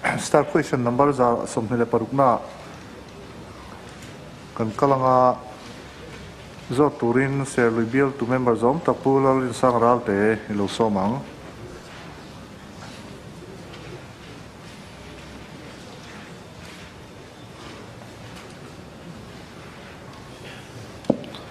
Star question number 26 na kan kal anga zawt turin Serlui bialtu member zawm tak Pu Lalrinsang Ralte i lo sawm ang.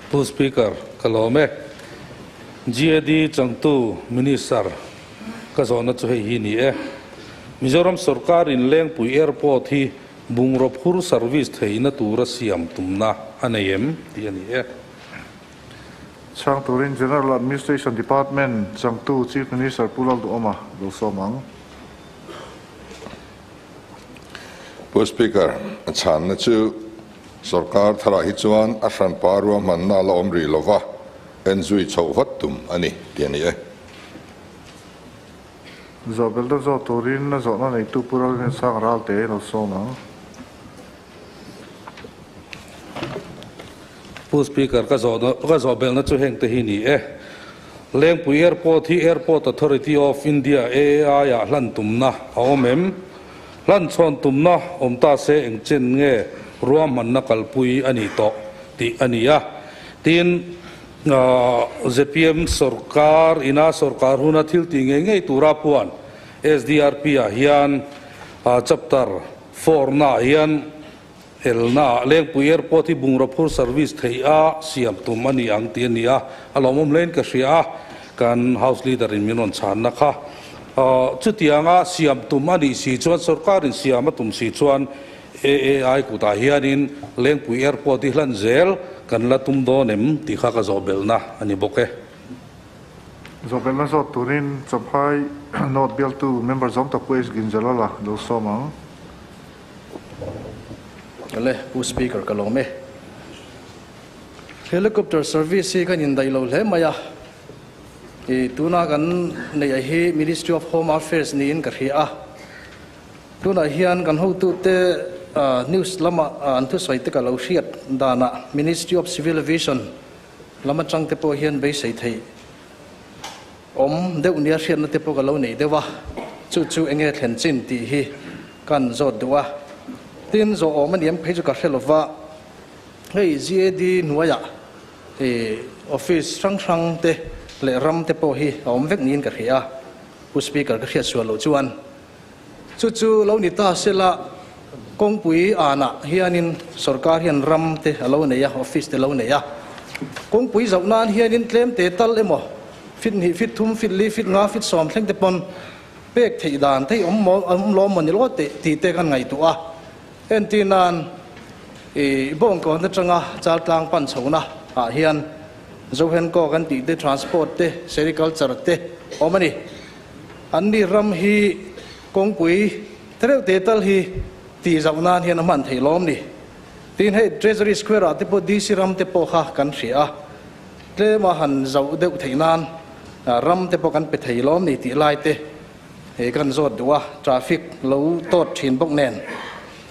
Pu Speaker, ka lawm e. GAD changtu Minister ka zawhna chu hei hi ni e. Mizoram sorkar in Lengpui Airport hi bungraw phur service theihna tura siam tumna a nei em tih a ni e. Chhang turin General Administration Department changtu Chief Minister Pu Lalduhawma lo sawm ang. Pu Speaker, a chhanna chu sorkar tharah hi chuan a hranpa ruahmanna a la awm rih lova, en zui chhoh vat tum a ni tih a ni e. Zawhbelhna zawh turin a zawhna neitu Pu Lalrinsang Ralte lo sawm ang. Pu Speaker, ka zawhna ka zawhbelhna chu heng te hi ni e. Lengpui Airport hi Airport Authority of India, AAI, ah hlan tumna a awm em? Hlan chhawn tumna awm ta se eng chen nge ruahmanna kalpui a nih tawh tih a ni a. Tin, zpm sorkar ina sorkar huna thil tih ngei ngei tura puan SDRP ah hian chapter four naah hian Elna ah Lengpui Airport hi bungraw phur service theih a siam tum a ni ang tih a ni a, a lawmawm hlein ka hria a, kan House Leader in min rawn chhanna kha. Chutianga siam tum a nih si chuan sorkarin siam a tum si chuan AAI kutah hianin Lengpui Airport hi hlan zel kan la tum dawn em tih kha ka zawhbelhna a ni bawk e. Zawhbelhna zawt turin Champhai North bialtu Member zawm tak Pu H. Ginzalala lo sawm ang. Awle, Pu Speaker ka lawm e. Helicopter service hi kan indaih lo hle mai a, i tuna kan neih hi Ministry of Home Affairs niin ka hria a. Tunah hian kan hotute news lama an thusawi te ka lo hriat danah Ministry of Civil Aviation lam atang te pawh hian beisei theih Awm deuh nia hriatna te pawh ka lo nei deuh a, chu chu enge thlen chin tih hi kan zawt duh a. Tin, zawh awm a ni em phei chu ka hre lo va, hei GAD hnuaiah i office hrang hrang te leh ram te pawh hi a awm vek niin ka hria a, Pu Speaker ka hriat sual loh chuan chu chu lo ni ta sela kawngpui anah hianin sorkar hian ram te a lo nei a, office te lo nei a, kawngpui zauh nan hianin tlem te tal emaw fit hnih, fit thum, fit li, fit nga, fit sawm thleng te pawn pek theih dan te hi awm maw awm lawm maw ni lo teh tih te kan ngaihtuah a, entir nan ih bawngkawn atanga Chaltlang pan chhohna ah hian Zohenkaw kan tih te transport te sericulture te awm a ni. An ni ram hi kawngpui tereuh te tal hi tih zauh nan hian a hman theih lawm ni. Tin hei Treasury Square ah te pawh DC ram te pawh kha kan hria a, tlem a han zauh deuh theih nan ram te pawh kan pe thei lawm ni tih lai te hei kan zawt duh a, traffic lo tawt thin bawk nen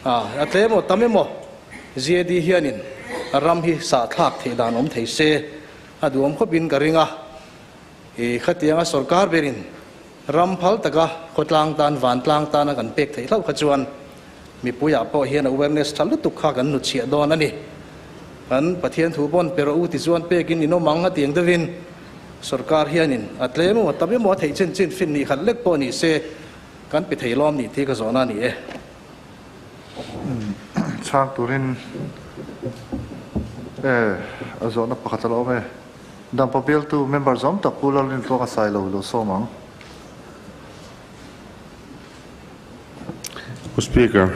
a tlem aw tam emaw GAD hianin ram hi sah thlak theih dan awm thei se a duhawm khawpin ka ring a. I khatianga sorkar berin ram phal taka khawtlang tan, vantlang tana kan pek theih hlauh kha chuan mipuiah pawh hian awareness tha lutuk kha kan hnutchhiah dawn a ni. Kan Pathian thu pawn pe rawh u ti chuan pekin in awm ang a tiang deuhin sorkar hianin a tlem emaw tam emaw a theih chin chin fin nih khat lek pawh ni se kan pe thei lawm nih tih ka zawhna a ni e. Chhang turin e a zawhna pakhat a la awm e. Dampa bialtu member zawm tak Pu Lalrintluang a sai lo lo sawm ang. Pu Speaker,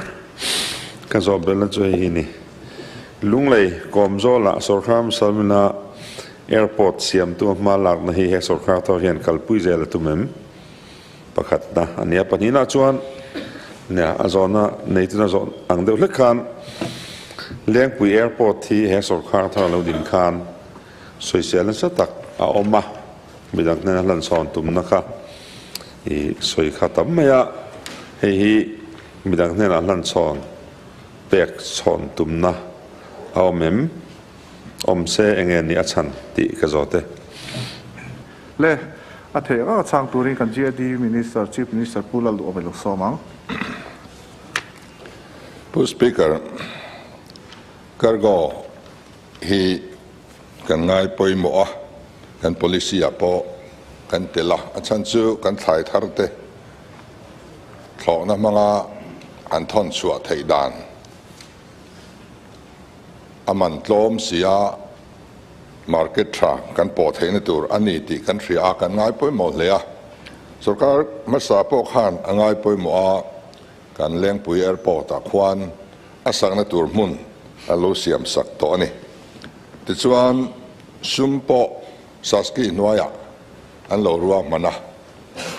ka zawh belhna chu hei hi ni. Lunglei Kawmzawlah sorkar Musalmina Airport siamtu a hma lakna hi he sorkar thar hian kalpui zel a tum em? Pakhatna a nia. Pahnihna chuan nia a zawhna neituna zawh ang deuh hlek khan Lengpui Airport hi he sorkar thar a lo din khan sawisel nasa tak a awm a, midang hnena hlan sawn tumna kha i sawi kha tam mai a, hei hi midang hnenah hlan chhawn pek chhawn tumna a awm em? Awm se enge ni a chhan tih ka zawt e. Le, a theih ang a chhang turin kan GAD Minister, Chief Minister Pu Lalduhawm i lo sawm ang. Pu Speaker, cargo hi kan ngai pawimawh a, kan policy ah pawh kan tel a, a chhan chu kan thlai thar te thlawhna hmanga an thawn chhuah theih dan a man tlawm si a, market tha kan pawh theihna tur a ni tih kan hria a, kan ngai pawimawh hle a. Sorkar hmasa pawh khan a ngai pawimawh a, kan Lengpui Airport ah khuan a sakna tur hmun a lo siam sak tawh a ni. Tichuan sum pawh Saski hnuaiah an lo ruahman a,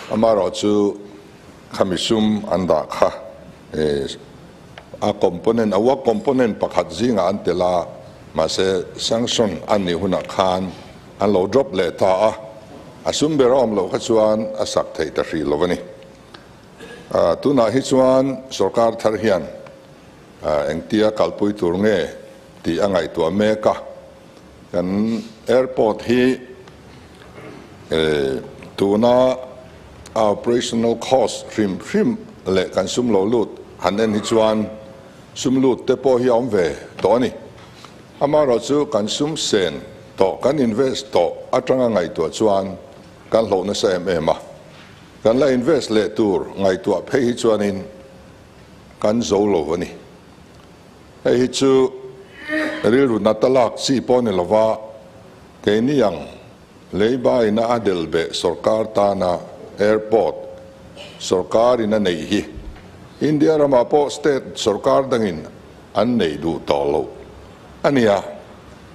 amaherawhchu khami sum an dah kha a component, a work component pakhat zingah an tel a, mahse sanction an nih hunah khan an lo drop leh ta a, a sum ber a awm loh kha chuan a sak theih ta hrih lo a ni. Tunah hi chuan sorkar thar hian engtia kalpui tur nge tih a ngaihtuah mek a, kan airport hi tuna a operational cost hrim hrim leh kan sum lo lut han en hi chuan sum lut te pawh hi a awm ve tawh a ni. Amaherawhchu kan sum sen tawh, kan invest tawh atanga ngaihtuah chuan kan hlauh nasa em em a. Kan la invest leh tur ngaihtuah phei hi chuanin kan zo lo a ni. Hei hi chu rilru nata lak chi pawh ni lova keini ang Leiba ina a del beh sorkar tana airport sorkar in a neih hi India ramah pawh state sorkar dangin an neih duh tawh loh a nia.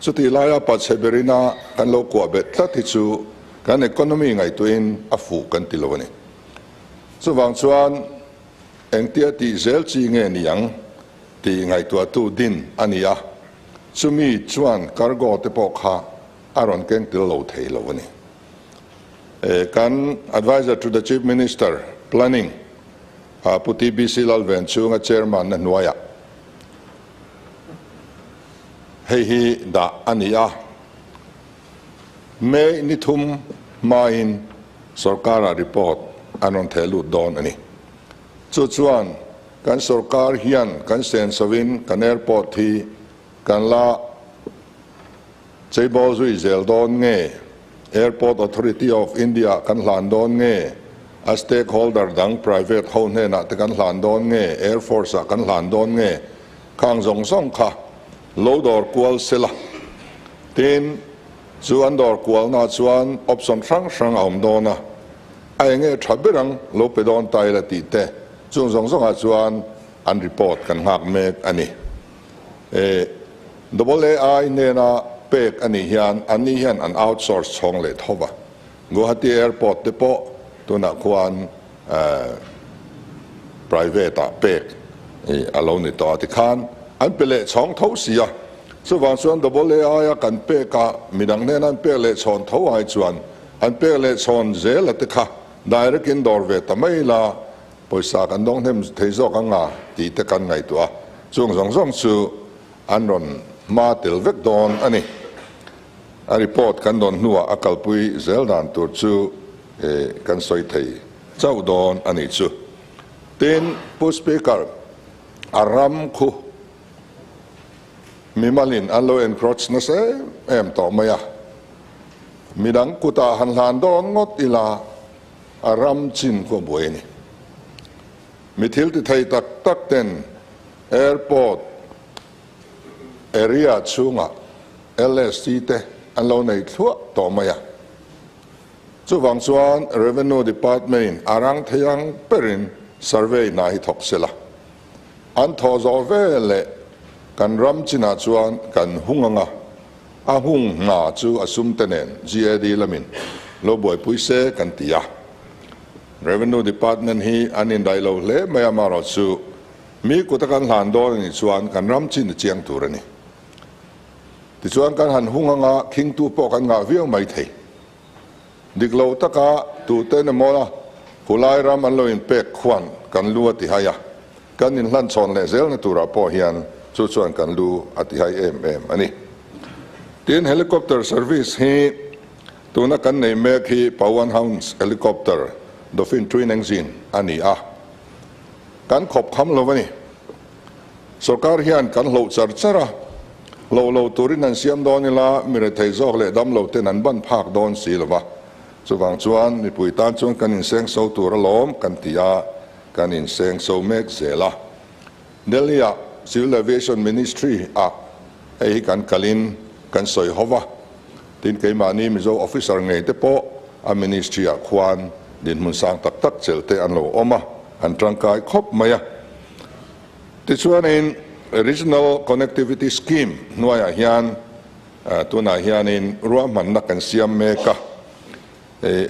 Chutih laia pachhe berina kan lo kuah bet tlat hi chu kan economy ngaihtuahin a fuh kan ti lo a ni. Chuvang chuan engtia tih zel chi nge ni ang tih ngaihtuahtu din a ni a, chumi chuan cargo te pawh kha a rawn keng tel lo thei lo a ni. Kan Adviser to the Chief Minister, Planning, Pu TBC Lalven chhunga Chairman na hnuaiah hei hi dah a ni a. May ni thum hmain sorkara report an rawn theh lut dawn a ni. Chu chuan kan sorkar hian kan senso-in kan airport hi kan la Cheibawl zui zel dawn nge? Airport Authority of India kan hlan dawn nge? A stakeholder dang private ho hnenah te kan hlan dawn nge? Air Force ah kan hlan dawn nge? Khang zawng zawng kha lo dawr kual sela. Tin, chu an dawr kualna chuan option hrang hrang a awm dawn a, a enge tha ber ang lo pe dawn ta ila tih te chung zawng zawngah chuan an report kan nghak mek a ni. AAI nena pek a nih hian anni hian an outsource chhawng leh tho va. Guwahati Airport te pawh tunah khuan private ah pek a lo ni tawh a tikhan an pe leh chhawng tho si a. Chuvang chuan AAI a kan pek a midang hnena an pek leh chhawn tho ai chuan an pek leh chhawn zel a te kha direct in dawr ve ta mai la. Pawisa kan dawng hnem thei zawk ang a tih te kan ngaihtuah a, chung zawng zawng chu an rawn hma tel vek dawn a ni. A report kan dawn hnuah a kalpui zel dan tur chu kan sawi thei chauh dawn a nih chu. Tin, Pu Speaker, a ram khu mimalin an lo encroach nasa em em tawh mai a, midang kutah han hlan dawn ngawt ila, A ram chin khaw buai a ni. Mi thil ti thei tak tak ten airport area chhungah LSC te an lo nei thluah tawh mai a. Chuvang chuan Revenue Department in a rang thei ang berin survey hna hi thawk se la. An thawh zawh veleh kan ram chinah chuan kan hung ang a. A hung hna chu a sum te nen GAD lamin lo buaipui se kan ti a. Revenue Department hi an indaih lo hle mai a, marawh chu mi kuta kan hlan dawn a nih chuan kan ram chin a chiang tur a ni. Tichuan kan han hung anga khingtu pawh kan ngah viau mai thei. Dik lo taka tute emaw a khulai ram an lo inpek khuan kan lu a ti hai a, kan inhlanchhawn leh zelna turah pawh hian chu chuan kan lu a ti hai em em a ni. Tin, helicopter service hi tuna kan nei mek hi Pawan Hans helicopter Dauphin twin engine a ni a, kan khawp kham lo a ni. Sorkar hian kan hloh char char a, hloh lo turin han siam dawn ila mi rethei zawk leh damlo ten an ban phak dawn si lo va. Chuvang chuan mipui tan chuan kan inseng so tur alawm kan ti a, kan inseng so mek zel a. Delhi ah Civil Aviation Ministry ah hei hi kan kalin kan sawi ho va, tin keimahni Mizo officer ngei te pawh a ministry ah khuan dinhmun sang tak tak chelh te an lo awm a, an tangkai khawp mai a. Tichuanin Regional Connectivity Scheme hnuaiah hian tunah hianin ruahmanna kan siam mek a,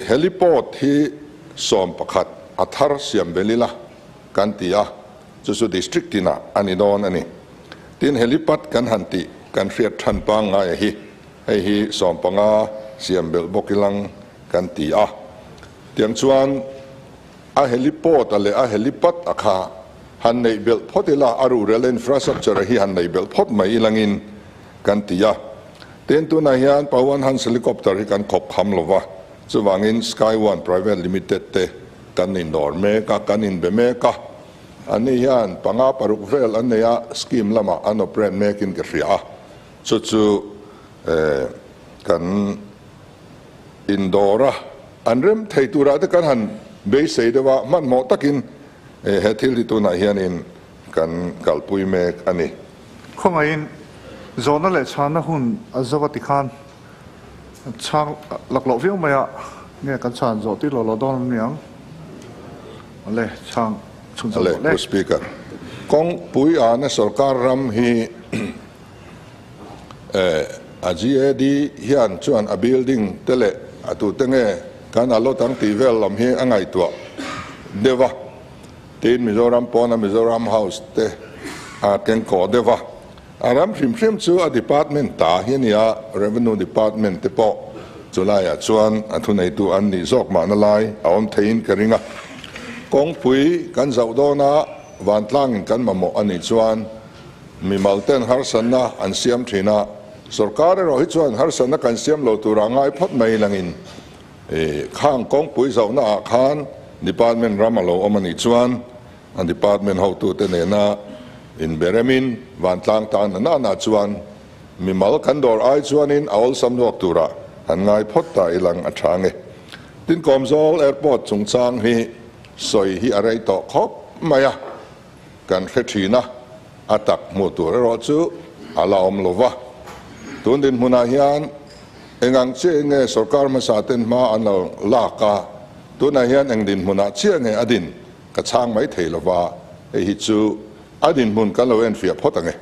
heliport hi 11 a thar siam bel ila kan ti a, chu chu district tinah a ni dawn a ni. Tin, helipad kan han tih kan hriat than pangngaia hi hei hi 15 siam belh bawk ilang kan ti a. Tiang chuan a heliport a leh a helipad a kha han neih belh phawt ila, a rural infrastructure hi han neih belh phawt mai ilangin kan ti a. Tin, tunah hian Pawan Hans helicopter hi kan khawp kham lo va, chuvangin Sky One Private Limited te kan indawr mek a, kan inbe mek a. Anni hian panga paruk vel an nei a, scheme lamah an operate mekin ka hria a, chu chu kan indawr a, an rem thei turah te kan han beisei deuh a, hmanhmawh takin he thil hi tunah hianin kan kalpui mek a ni. Khawngaihin zawhna leh chhanna hun a zo a tikhan chhang lakloh viau mai a, nge kan chhan zawh tir lo lo dawn an ni ang? Awle, chhang chhun zawh tawh le. Pu Speaker, kawngpui ana sorkar ram hi a GAD hian chuan a building te leh a tute nge kan allot ang tih vel lam hi a ngaihtuah deuh a. Tin, Mizoram pawna Mizoram House te a kengkawh deuh a. A ram hrim hrim chu a department ta hi a ni a, Revenue Department te pawh chu laiah chuan a thuneitu an nih zawk mahna lai a awm theiin ka ring a. Kawngpui kan zauh dawn a, vantlangin kan mamawh a nih chuan mimal ten harsatna an siam thin a, sorkar erawh hi chuan harsatna kan siam lo tura ngai phawt mai langin khang kawngpui zauhna ah khan department ram a lo awm a nih chuan a department hotute nena inberemin vantlang tan a nana chuan mimal kan dawr ai chuanin a awlsam luak tura an ngai phawt ta ilang a tha nge. Tin, Kawmzawl Airport chungchang hi sawi hi a rei tawh khawp mai a, kan hre thin a, a tak hmuh tur erawh chu a la awm lo va. Tun dinhmunah hian Eng ang chiah nge sorkar hmasa ten hma an lo lak a, tunah hian eng dinhmunah chiah nge a din ka chhang mai thei lova, hei hi chu a dinhmun kan lo enfiah phawt ang e.